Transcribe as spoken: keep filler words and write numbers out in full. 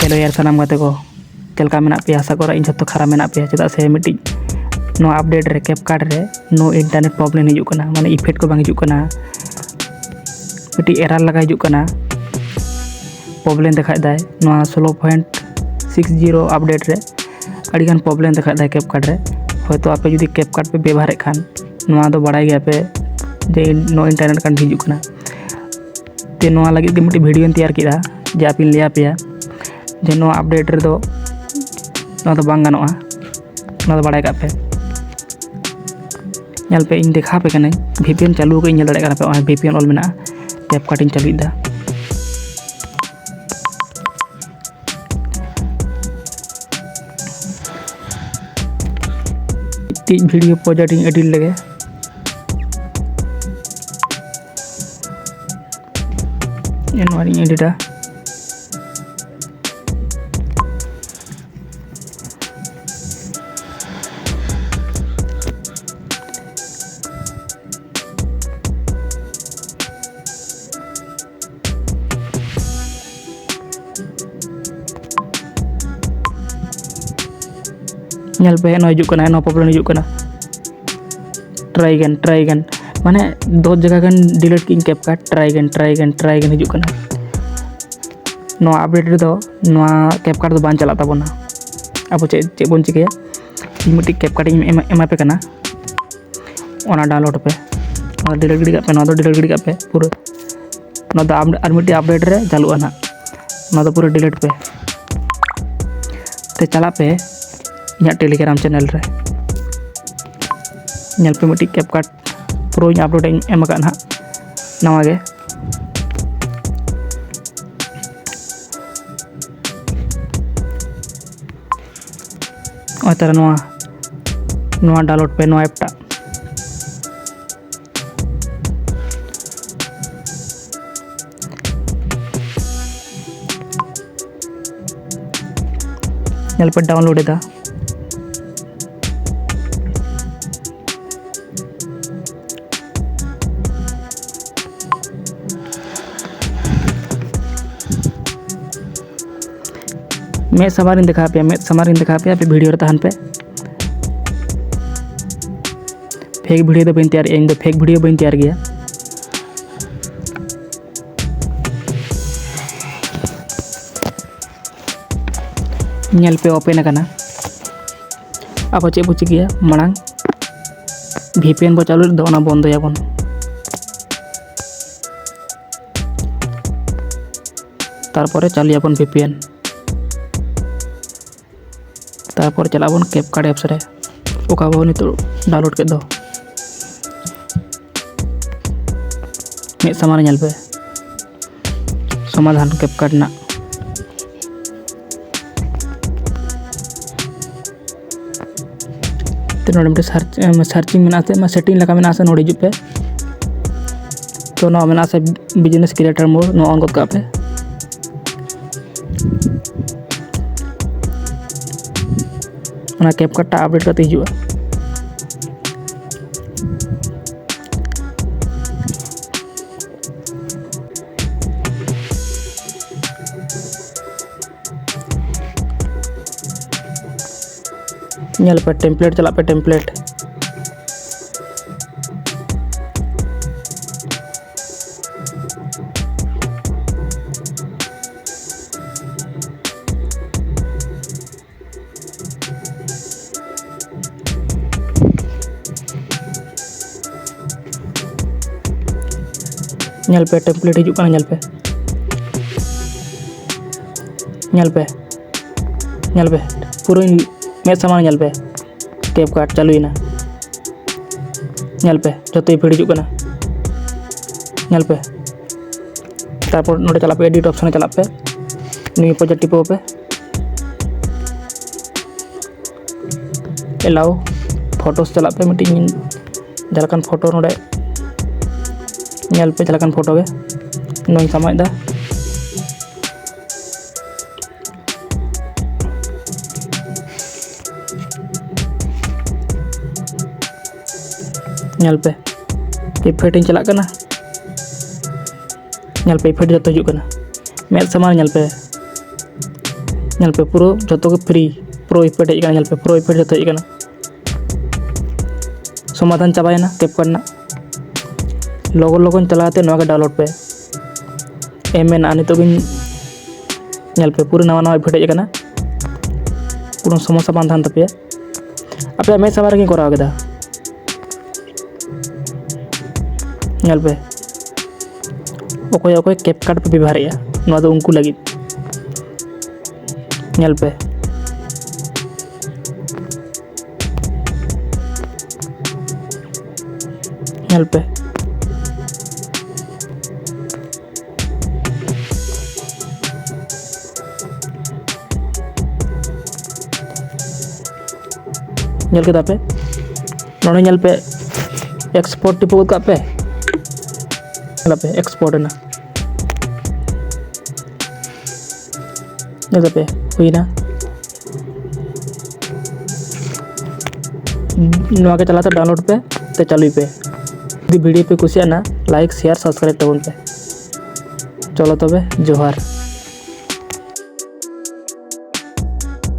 Hello ᱭᱟᱨ ᱥᱟᱱᱟᱢ ᱜᱟᱛᱮ ᱠᱚ, ᱪᱮᱫ ᱞᱮᱠᱟ ᱢᱮᱱᱟᱜ ᱯᱮᱭᱟ? ᱟᱥᱟ ᱠᱚᱨᱮ ᱤᱧ ᱡᱷᱚᱛᱚ ᱠᱷᱟᱨᱟᱯ ᱢᱮᱱᱟᱜ ᱯᱮᱭᱟ᱾ ᱪᱮᱫᱟᱜ ᱥᱮ ᱢᱤᱫᱴᱤᱡ ᱱᱚᱣᱟ ᱟᱯᱰᱮᱴ ᱨᱮ CapCut ᱨᱮ no internet problem ᱦᱤᱡᱩᱜ ᱠᱟᱱᱟ, ᱢᱟᱱᱮ effect ᱠᱚ ᱵᱟᱝ ᱦᱤᱡᱩᱜ ᱠᱟᱱᱟ, ᱢᱤᱫᱴᱤᱡ error ᱞᱮᱠᱟ ᱦᱤᱡᱩᱜ ᱠᱟᱱᱟ, problem ᱫᱮᱠᱷᱟᱭᱮᱫᱟᱭ᱾ ᱱᱚᱣᱟ ᱥᱳᱞᱳ point six zero ᱟᱯᱰᱮᱴ ᱨᱮ ᱟᱹᱰᱤᱜᱟᱱ problem ᱫᱮᱠᱷᱟᱭᱮᱫᱟᱭ CapCut ᱨᱮ᱾ ᱦᱚᱭᱛᱳ ᱟᱯᱮ ᱡᱩᱫᱤ CapCut ᱯᱮ ᱵᱮᱵᱚᱦᱟᱨᱮᱫ ᱠᱷᱟᱱ, ᱱᱚᱣᱟ ᱫᱚ ᱵᱟᱲᱟᱭ ᱜᱮᱭᱟᱯᱮ ᱡᱮ no internet connection ᱦᱤᱡᱩᱜ ᱠᱟᱱᱟ᱾ ᱛᱮ ᱱᱚᱣᱟ ᱞᱟᱹᱜᱤᱫ ᱜᱮ ᱢᱤᱫᱴᱤᱡ ᱵᱷᱤᱰᱤᱭᱳᱧ ᱛᱮᱭᱟᱨ ᱠᱮᱫᱟ, ᱡᱮ ᱟᱯᱮᱧ ᱞᱟᱹᱭ ᱟᱯᱮᱭᱟ ᱡᱮ ᱱᱚᱣᱟ ᱟᱯᱰᱮᱴ ᱨᱮᱫᱚ ᱱᱚᱣᱟ ᱫᱚ ᱵᱟᱝ ᱜᱟᱱᱚᱜᱼᱟ, ᱱᱚᱣᱟ ᱫᱚ ᱵᱟᱲᱟᱭ ᱠᱟᱜ ᱯᱮ᱾ ᱧᱮᱞ ᱯᱮ, ᱤᱧ ᱫᱮᱠᱷᱟᱣ ᱟᱯᱮ ᱠᱟᱹᱱᱟᱹᱧ, VPN ᱪᱟᱹᱞᱩ ᱟᱠᱟᱫ ᱤᱧ, ᱧᱮᱞ ᱫᱟᱲᱮᱭᱟᱜ ᱠᱟᱱᱟ ᱯᱮ, ᱱᱚᱜᱼᱚᱭ VPN ᱚᱞ ᱢᱮᱱᱟᱜᱼᱟ᱾ CapCut ᱤᱧ ᱪᱟᱹᱞᱩᱭᱮᱫᱟ᱾ ᱢᱤᱫᱴᱤᱡ ᱵᱷᱤᱰᱤᱭᱳ ᱯᱨᱚᱡᱮᱠᱴ ᱤᱧ ᱮᱰᱤᱴ ᱞᱮᱜᱮ᱾ ᱱᱚᱣᱟ ᱨᱤᱧ ᱮᱰᱤᱴᱟ᱾ ᱧᱮᱞ ᱯᱮ, ᱱᱚᱣᱟ ᱦᱤᱡᱩᱜ ᱠᱟᱱᱟ, ᱱᱚᱣᱟ problem ᱦᱤᱡᱩᱜ ᱠᱟᱱᱟ᱾ Try again, try again, ᱢᱟᱱᱮ ᱫᱚᱥ ᱡᱟᱭᱜᱟ ᱜᱟᱱ delete ᱠᱮᱫ ᱤᱧ CapCut, try again, try again, try again ᱦᱤᱡᱩᱜ ᱠᱟᱱᱟ᱾ ᱱᱚᱣᱟ ᱟᱯᱰᱮᱴ ᱨᱮᱫᱚ ᱱᱚᱣᱟ CapCut ᱫᱚ ᱵᱟᱝ ᱪᱟᱞᱟᱜ ᱛᱟᱵᱚᱱᱟ᱾ ᱟᱵᱚ ᱪᱮᱫ ᱪᱮᱫ ᱵᱚᱱ ᱪᱤᱠᱟᱹᱭᱟ? ᱤᱧ ᱢᱤᱫᱴᱤᱡ CapCut ᱤᱧ ᱮᱢᱟ, ᱮᱢᱟ ᱯᱮ ᱠᱟᱱᱟ, ᱚᱱᱟ download ᱯᱮ, ᱚᱱᱟ delete ᱜᱤᱰᱤ ᱠᱟᱜ ᱯᱮ, ᱱᱚᱣᱟ ᱫᱚ delete ᱜᱤᱰᱤ ᱠᱟᱜ ᱯᱮ ᱯᱩᱨᱟᱹ᱾ ᱱᱚᱣᱟ ᱫᱚ ᱟᱯ-, ᱟᱨ ᱢᱤᱫᱴᱤᱡ ᱟᱯᱰᱮᱴ ᱨᱮ ᱪᱟᱹᱞᱩᱜᱼᱟ ᱱᱟᱦᱟᱜ, ᱱᱚᱣᱟ ᱫᱚ ᱯᱩᱨᱟᱹ delete ᱯᱮ᱾ ᱛᱮ ᱪᱟᱞᱟᱜ ᱯᱮ ᱤᱧᱟᱹᱜ Telegram ᱪᱮᱱᱮᱞ ᱨᱮ, ᱧᱮᱞ ᱯᱮ ᱢᱤᱫᱴᱤᱡ CapCut ᱯᱨᱳᱧ ᱟᱯᱞᱳᱰ ᱤᱧ ᱮᱢ ᱟᱠᱟᱫ ᱱᱟᱦᱟᱜ, ᱱᱟᱣᱟ ᱜᱮ᱾ ᱱᱚᱜᱼᱚᱭ ᱛᱟᱦᱞᱮ ᱱᱚᱣᱟ, ᱱᱚᱣᱟ download ᱯᱮ, ᱱᱚᱣᱟ app ᱴᱟᱜ᱾ ᱧᱮᱞ ᱯᱮ, download ᱮᱫᱟ᱾ ᱢᱮᱫ ᱥᱟᱢᱟᱝ ᱨᱤᱧ ᱫᱮᱠᱷᱟᱣ ᱯᱮᱭᱟ, ᱢᱮᱫ ᱥᱟᱢᱟᱝ ᱨᱤᱧ ᱫᱮᱠᱷᱟᱣ ᱯᱮᱭᱟ, ᱟᱯᱮ ᱵᱷᱤᱰᱤᱭᱳ ᱨᱮ ᱛᱟᱦᱮᱱ ᱯᱮ᱾ ᱯᱷᱮᱠ ᱵᱷᱤᱰᱤᱭᱳ ᱫᱚ ᱵᱟᱹᱧ ᱛᱮᱭᱟᱨᱮᱜᱼᱟ, ᱤᱧ ᱫᱚ ᱯᱷᱮᱠ ᱵᱷᱤᱰᱤᱭᱳ ᱵᱟᱹᱧ ᱛᱮᱭᱟᱨ ᱜᱮᱭᱟ᱾ ᱧᱮᱞ ᱯᱮ, ᱳᱯᱮᱱ ᱟᱠᱟᱱᱟ᱾ ᱟᱵᱚ ᱪᱮᱫ ᱵᱚ ᱪᱤᱠᱟᱹᱭᱟ, ᱢᱟᱲᱟᱝ ᱵᱷᱤ ᱯᱤ ᱮᱱ ᱵᱚ ᱪᱟᱹᱞᱩ ᱞᱮᱫ ᱫᱚ, ᱚᱱᱟ ᱵᱚᱱᱫᱚᱭᱟᱵᱚᱱ᱾ ᱛᱟᱨᱯᱚᱨᱮ ᱪᱟᱹᱞᱩᱭᱟᱵᱚᱱ ᱵᱷᱤ ᱯᱤ ᱮᱱ᱾ ᱛᱟᱨᱯᱚᱨ ᱪᱟᱞᱟᱜ ᱟᱵᱚᱱ ᱠᱮᱯᱠᱟᱴ ᱮᱯᱥ ᱨᱮ, ᱚᱠᱟ ᱵᱚ ᱱᱤᱛᱚᱜ ᱰᱟᱣᱩᱱᱞᱳᱰ ᱠᱮᱫ ᱫᱚ᱾ ᱢᱮᱫ ᱥᱟᱢᱟᱝ ᱨᱮ ᱧᱮᱞ ᱯᱮ, ᱥᱚᱢᱟᱫᱷᱟᱱ ᱠᱮᱯᱠᱟᱴ ᱨᱮᱱᱟᱜ᱾ ᱛᱚ ᱱᱚᱰᱮ ᱢᱤᱫᱴᱮᱱ ᱥᱟᱨᱪ, ᱮᱢ, ᱥᱟᱨᱪᱤᱝ ᱢᱮᱱᱟᱜᱼᱟ ᱥᱮ, ᱟᱢᱟᱜ ᱥᱮᱴᱤᱝ ᱞᱮᱠᱟ ᱢᱮᱱᱟᱜᱼᱟ ᱥᱮ, ᱱᱚᱰᱮ ᱦᱤᱡᱩᱜ ᱯᱮ᱾ ᱛᱚ ᱱᱚᱣᱟ ᱢᱮᱱᱟᱜᱼᱟ ᱥᱮ ᱵᱤᱡᱽᱱᱮᱥ ᱠᱨᱤᱭᱮᱴᱟᱨ ᱢᱳᱰ, ᱱᱚᱣᱟ ᱚᱱ ᱜᱚᱫ ᱠᱟᱜ ᱯᱮ᱾ ᱚᱱᱟ ᱠᱮᱯᱠᱟᱴ ᱴᱟ ᱟᱯᱰᱮᱴ ᱠᱟᱛᱮ ᱦᱤᱡᱩᱜᱼᱟ᱾ ᱧᱮᱞ ᱯᱮ, ᱴᱮᱢᱯᱞᱮᱴ ᱪᱟᱞᱟᱜ ᱯᱮ, ᱴᱮᱢᱯᱞᱮᱴ᱾ ᱧᱮᱞ ᱯᱮ, ᱴᱮᱢᱯᱞᱮᱴ ᱦᱤᱡᱩᱜ ᱠᱟᱱᱟ, ᱧᱮᱞ ᱯᱮ, ᱧᱮᱞ ᱯᱮ, ᱧᱮᱞ ᱯᱮ, ᱯᱩᱨᱟᱹᱧ ᱢᱮᱫ ᱥᱟᱢᱟᱝ ᱨᱮ ᱧᱮᱞ ᱯᱮ, ᱠᱮᱯᱠᱟᱴ ᱪᱟᱹᱞᱩᱭᱮᱱᱟ᱾ ᱧᱮᱞ ᱯᱮ, ᱡᱚᱛᱚ ᱤᱯᱷᱮᱠᱴ ᱦᱤᱡᱩᱜ ᱠᱟᱱᱟ, ᱧᱮᱞ ᱯᱮ᱾ ᱛᱟᱨᱯᱚᱨ ᱱᱚᱰᱮ ᱪᱟᱞᱟᱜ ᱯᱮ, ᱮᱰᱤᱴ ᱚᱯᱥᱚᱱ ᱨᱮ ᱪᱟᱞᱟᱜ ᱯᱮ, ᱱᱤᱭᱩ ᱯᱨᱚᱡᱮᱠᱴ ᱴᱤᱯᱟᱹᱣ ᱯᱮ᱾ ᱮᱞᱟᱣ ᱯᱷᱳᱴᱳᱥ ᱪᱟᱞᱟᱜ ᱯᱮ, ᱢᱤᱫᱴᱤᱡ ᱡᱟᱦᱟᱸ ᱞᱮᱠᱟᱱ ᱯᱷᱳᱴᱳ ᱱᱚᱰᱮ ᱧᱮᱞ ᱯᱮ, ᱡᱟᱦᱟᱸ ᱞᱮᱠᱟᱱ ᱯᱷᱳᱴᱳ ᱜᱮ ᱱᱚᱣᱟᱧ ᱥᱟᱢᱟᱣᱮᱫᱟ᱾ ᱧᱮᱞ ᱯᱮ, ᱤᱯᱷᱮᱠᱴ ᱤᱧ ᱪᱟᱞᱟᱜ ᱠᱟᱱᱟ᱾ ᱧᱮᱞ ᱯᱮ, ᱤᱯᱷᱮᱠᱴ ᱡᱚᱛᱚ ᱦᱤᱡᱩᱜ ᱠᱟᱱᱟ᱾ ᱢᱮᱫ ᱥᱟᱢᱟᱝ ᱨᱮ ᱧᱮᱞ ᱯᱮ, ᱧᱮᱞ ᱯᱮ, ᱯᱩᱨᱟᱹ ᱡᱷᱚᱛᱚ ᱜᱮ ᱯᱷᱨᱤ, ᱯᱨᱳ ᱤᱯᱷᱮᱠᱴ ᱦᱮᱡ ᱟᱠᱟᱱᱟ᱾ ᱧᱮᱞ ᱯᱮ, ᱯᱨᱳ ᱤᱯᱷᱮᱠᱴ ᱡᱷᱚᱛᱚ ᱦᱮᱡ ᱟᱠᱟᱱᱟ᱾ ᱥᱚᱢᱟᱫᱷᱟᱱ ᱪᱟᱵᱟᱭᱮᱱᱟ ᱠᱮᱯᱠᱟᱴ ᱨᱮᱱᱟᱜ᱾ ᱞᱚᱜᱚᱱ ᱞᱚᱜᱚᱱ ᱪᱟᱞᱟᱣ ᱠᱟᱛᱮ ᱱᱚᱣᱟ ᱜᱮ ᱰᱟᱣᱩᱱᱞᱳᱰ ᱯᱮ᱾ ᱮᱢ ᱢᱮᱱᱟᱜᱼᱟ, ᱱᱤᱛᱚᱜ ᱜᱤᱧ ᱧᱮᱞ ᱯᱮ, ᱯᱩᱨᱟᱹ ᱱᱟᱣᱟ ᱱᱟᱣᱟ ᱤᱯᱷᱮᱠᱴ ᱦᱮᱡ ᱟᱠᱟᱱᱟ᱾ ᱠᱳᱱᱳ ᱥᱚᱢᱚᱥᱥᱟ ᱵᱟᱝ ᱛᱟᱦᱮᱱ ᱛᱟᱯᱮᱭᱟ᱾ ᱟᱯᱮᱭᱟᱜ ᱢᱮᱫ ᱥᱟᱢᱟᱝ ᱨᱮᱜᱮᱧ ᱠᱚᱨᱟᱣ ᱠᱮᱫᱟ᱾ ᱧᱮᱞ ᱯᱮ, ᱚᱠᱚᱭ ᱚᱠᱚᱭ ᱠᱮᱯᱠᱟᱴ ᱯᱮ ᱵᱮᱵᱚᱦᱟᱨᱮᱫᱼᱟ, ᱱᱚᱣᱟ ᱫᱚ ᱩᱱᱠᱩ ᱞᱟᱹᱜᱤᱫ᱾ ᱧᱮᱞ ᱯᱮ, ᱧᱮᱞ ᱯᱮ᱾ ᱧᱮᱞ ᱠᱮᱫᱟ ᱯᱮ? ᱱᱚᱰᱮ ᱧᱮᱞ ᱯᱮ, ᱮᱠᱥᱯᱳᱨᱴ ᱴᱤᱯᱟᱹᱣ ᱜᱚᱫ ᱠᱟᱜ ᱯᱮ᱾ ᱧᱮᱞ ᱯᱮ, ᱮᱠᱥᱯᱳᱨᱴ ᱮᱱᱟ᱾ ᱧᱮᱞ ᱯᱮ, ᱦᱩᱭᱱᱟ᱾ ᱱᱚᱣᱟ ᱜᱮ ᱪᱟᱞᱟᱣ ᱛᱮ ᱰᱟᱣᱩᱱᱞᱳᱰ ᱯᱮ, ᱛᱮ ᱪᱟᱹᱞᱩᱭ ᱯᱮ᱾ ᱡᱩᱫᱤ ᱵᱷᱤᱰᱤᱭᱳ ᱯᱮ ᱠᱩᱥᱤᱭᱟᱜᱼᱟ, ᱞᱟᱭᱤᱠ, ᱥᱮᱭᱟᱨ, ᱥᱟᱵᱥᱠᱨᱟᱭᱤᱵ ᱛᱟᱵᱚᱱ ᱯᱮ᱾ ᱪᱚᱞᱚ ᱛᱚᱵᱮ, ᱡᱚᱦᱟᱨ᱾